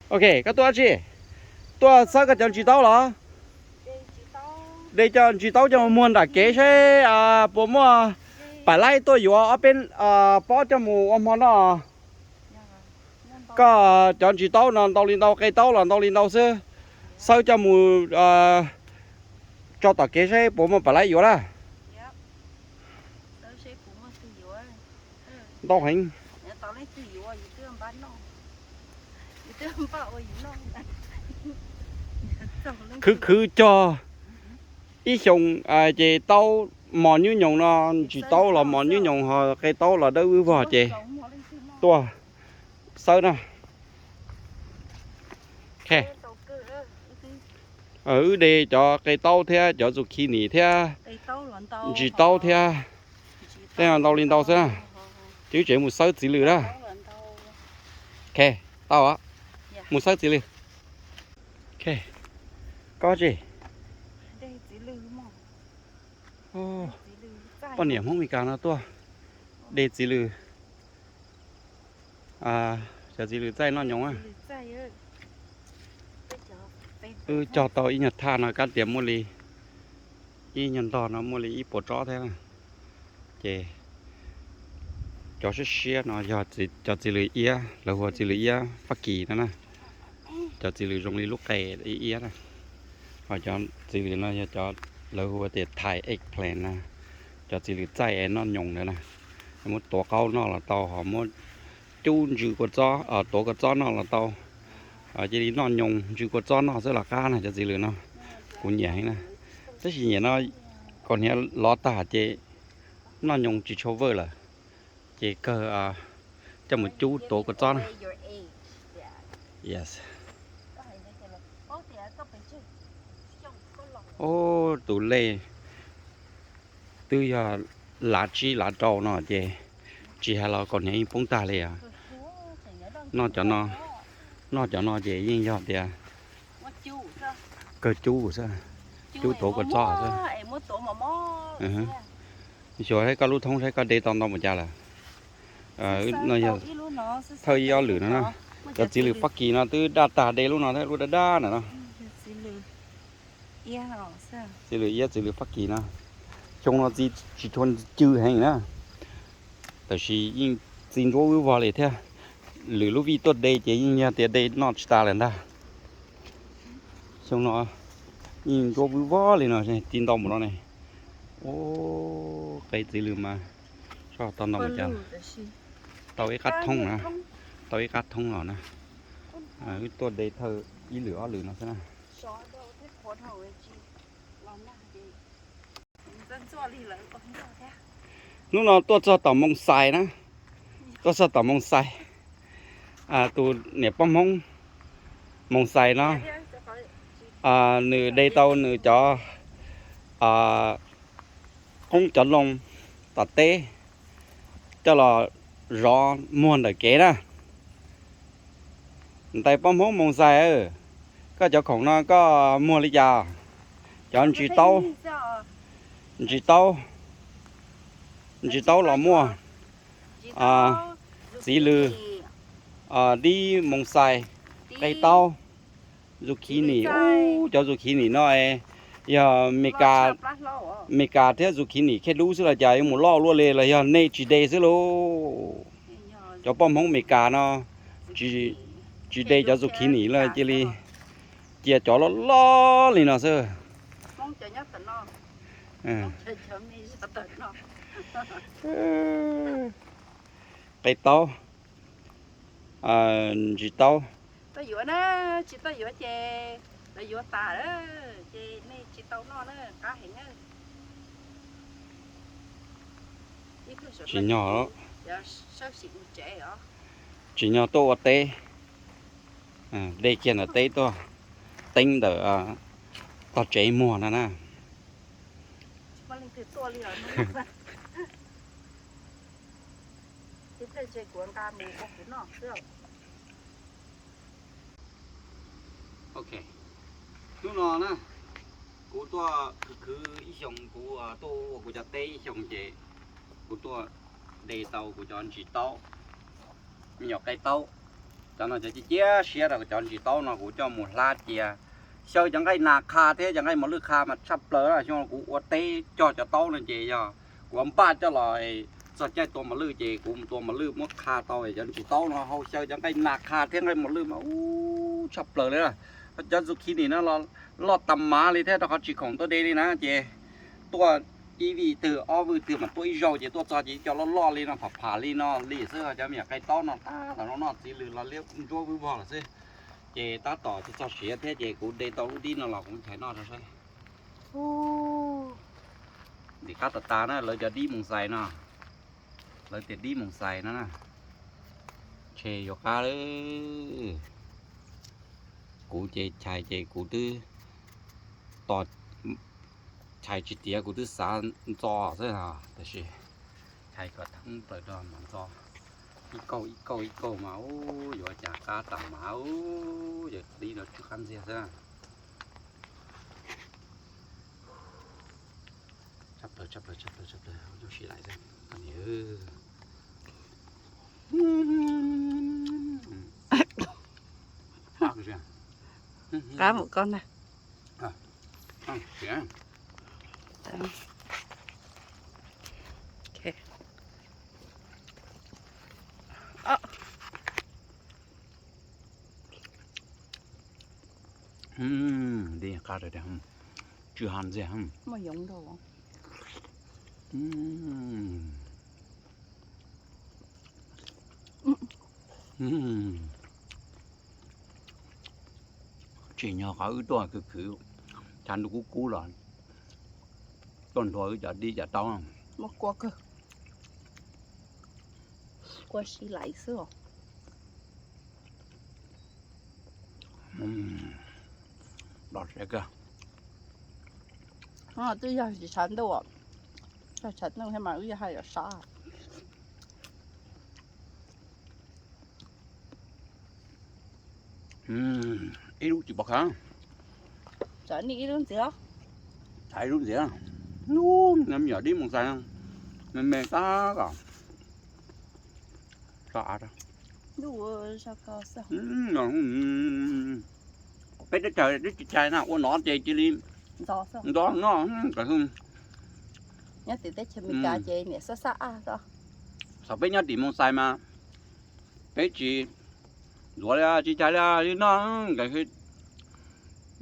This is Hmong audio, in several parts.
Ok, koj tuaj dab tsi? Tuaj xawb koj cov ntsis taub los? De cov ntsis taub coj mus muag nram kev seb puas muaj pam laib tuaj yuav ob peb pob coj mus ua hmo noj. Koj cov ntsis taub no ntau li ntau, qe taub los ntau li ntau xwb. Xawb coj mus tso tom kev seb puas muaj pam laib yuav na. Ntau heev. Khwv khwv cog ib xyoos ces taub mos nyuj nyoos no, ntsis taub los mos nyuj nyoos ho qe taub los dawb vog ces tuaj xawb na. Wb de cov qe taub thiab cov zucchini thiab ntsis taub thiab, tej no ntau li ntau xwb na. Ces wb tseem mus xawb txiv lws na. Tau, mus xawb txiv lws. Koj tsi, poj niam Hmoob Meskas no tuaj de txiv lws, cov txiv lws txaij noj nyoos. Wb cog tau ib nyuag thaj no kab tias muaj li ib nyuag ntog no muaj li ib puas tsob thiab na. Ces cov siab siab no yog cov txiv lws iab, lawv hu ua txiv lws iab Fab Kis no na. Cov txiv lws zoo li lub qe iab na. Ho cov txiv lws no yog cov lawv hu ua tias Thai eggplant na, cov txiv lws txaij es noj nyoos ntawd na. Muab tuav qaub noj los tau, ho muab cub ntsw kua txob, tuav kua txob noj los tau. Cia li noj nyoos ntsw kua txob noj xwb los qab na cov txiv lws no. Kuv nyiam heev na. Tab sis nyiam no, kaus hniav lov tag ces noj nyoos tsis tshua vwj lawm, ces kawg coj mus cub tuav kua txob na. Ub, tus lej twb yog lav tsib lav rau no ces tsis hais los kaus hniav yeej poob tag li os. Noj cov no, noj cov no ces yeej yog tias kawg cub xwb, cub tuav kua txob xwb. Xyuas saib koj lub thoob saib koj de tau ntau mus cas lawm. No yog thawj ib ob lwm no na. Cov txiv lws Fab Kis no twb daj tag, de lub no thiab lub daj daj na no. Txiv lws iab txiv lws Fab Kis no, xyoo no txiv tsis tshua cw heev na, tab sis yeej txiv ntsuab vwb vog li thiab. Lwm lub vij tuaj de ces yeej yog tias de noj tsis tas lawm ntag. Xyoo no yeej ntsuab vwb vog li no, txiv ntau mus no ne. Ub, qe txiv lws mas soj tau ntau mus cas los. Tau ib qab thoob na, tau ib qab thoob los na. Wb tuaj de thawj ib lwm ob lwm no xwb na. Hnub no tuaj txog tom Moos Xais na, tuaj txog tom Moos Xais. Tus niam poj Hmoob Moos Xais no, nws de tau nws cov qoob cov loo tom teb coj los zov muag ntawm kev na. Ntais poj Hmoob Moos Xais, koj cov khoom no koj muag li cas? Cov ntsis taub, ntsis taub, ntsis taub los muaj, txiv lws, dib Moos Xais, qe taub, zucchini, ub, cov zucchini no yog Mes Kas, Mes Kas thiab zucchini khej dub xwb los cas yuav mus loj luaj li, los yog nej tsis de xwb lauj? Cov poj Hmoob Mes Kas no tsis de cov zucchini lawm, cia li cia cov loj loj li no xwb. Qe taub, ntsis taub. Tau yuav na, tsis tau yuav ces lawv yuav tas lawm ces nej tsis tau noj na, qab heev na. Tsim nyog, tsim nyog tuaj ua teb, de kiag ntawm teb tuaj teeb ntawm tog tsev muag no na. Ok, hnub no na, kuv tuaj khwv khwv ib xyoos, kuv tuaj ua kuv cov teb ib xyoos ces kuv tuaj de tau kuv cov ntsis taub, me nyuam qe taub, Cov no cov cia siab rau cov ntsis taub no kuv coj mus hlab cia. Xyaw cov nqaij nas qha thiab cov nqaij mos lwj qha mas tshaj plaws na. Xyoo kuv ua teb cog cov taub no ces yog kuv npaj coj los txog caij tua mos lwj ces kuv mus tua mos lwj muab qha tau cov ntsis taub no hau xyaw cov nqaij nas qha thiab nqaij mos lwj mas ub tshaj plaws li na. Cov zucchini no loj tas mas li thiab rau qhov tsis khoom tuaj de li na ces tuaj ib vij twg ob vij twg mas tuaj ib zaug ces tuaj txog ces cov loj loj li no pham pham li no li xwb. Cov me nyuam qaij taub no tab tom noj txiv lws los liab ntsuab vwb vog lawm xwb. Ces tab tom txog siav thiab ces kuv de tau lub dib no los kuv nchaiv noj rau saib. Ntim qab tas tas na, lawv cov dib moos xais no, lawv tias dib moos xais no na. Ntshe yuav qab lawm. Kuv ces chais ces kuv twb tos, chais tsis tiav kuv twb xav ntxo xwb os, tab sis chais kom thoob plaws rau mam ntxo. Ib kauj ib kauj ib kauj mas ub yuav cas qab tas mas ub, yog dib no tsw qab ntxiag xwb. Tshaj plaws, tshaj plaws, tshaj plaws, tshaj plaws, ua zoo sib laim xwb. Qab mus koj na. Dib qab tiag tiag, tsw ha ntxiag. Tsim nyog qhov wb tuaj khwv khwv, tshav ntuj kub kub los tuaj nrog wb cov dib cov taub. Muaj kua kawg, kua sib laim xwb os. Los siav kawg. Twb yog tsis tshav ntuj, yog tshav ntuj thiab mas wb yuav haj yam sab. Ib lub tsis pom qab. Ib lub ntxiv, ib lub ntxiv, me nyuam dib moos xais me me tab tom. Peb teb chaws teb chaws na ua no ces cia li ntxo no. Nyob tim teb chaws Amelikas ces niam xab xab aj. Thaum peb nyob tim moos xais mas peb tsis ntxuav li, tsis chais li, li no.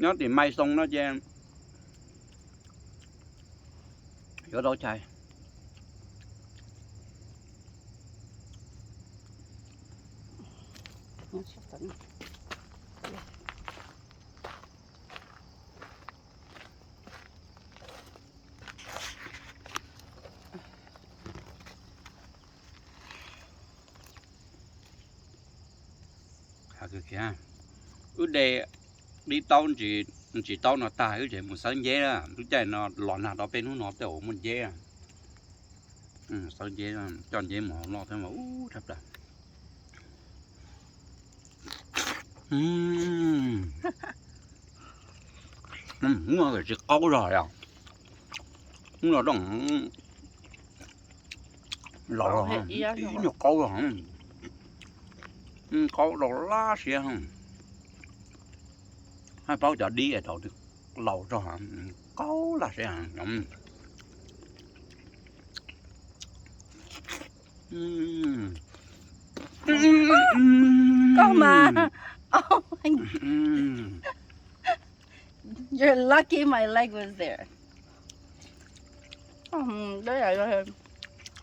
Nyob tim mais xoo no ces yuav tau chais. Wb de dib taub ntsis taub no tag wb tseem mus xawb nceb. Lub caij no los nag rau peb hnub no tej zaum muaj nceb. Xawb nceb, coj nceb mus hau noj thiab mas ub tshaj plaws. Hnub no tsis qaub zog yom. Hnub no laus, ib nyuag qaub zog, qaub rau lab siab. Haj paub cov dib thaum twg laus zog, qaub lab siab. Koj mas, you're lucky my leg was there.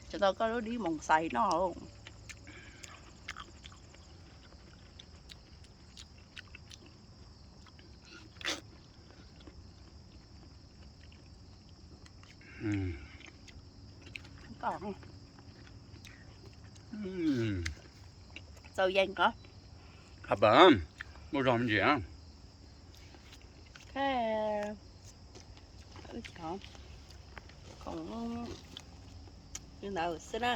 Tsis tau koj lub dib moos xais no. Txaus yees os. Muaj zog me ntsis. Khoom li ntawd xwb na.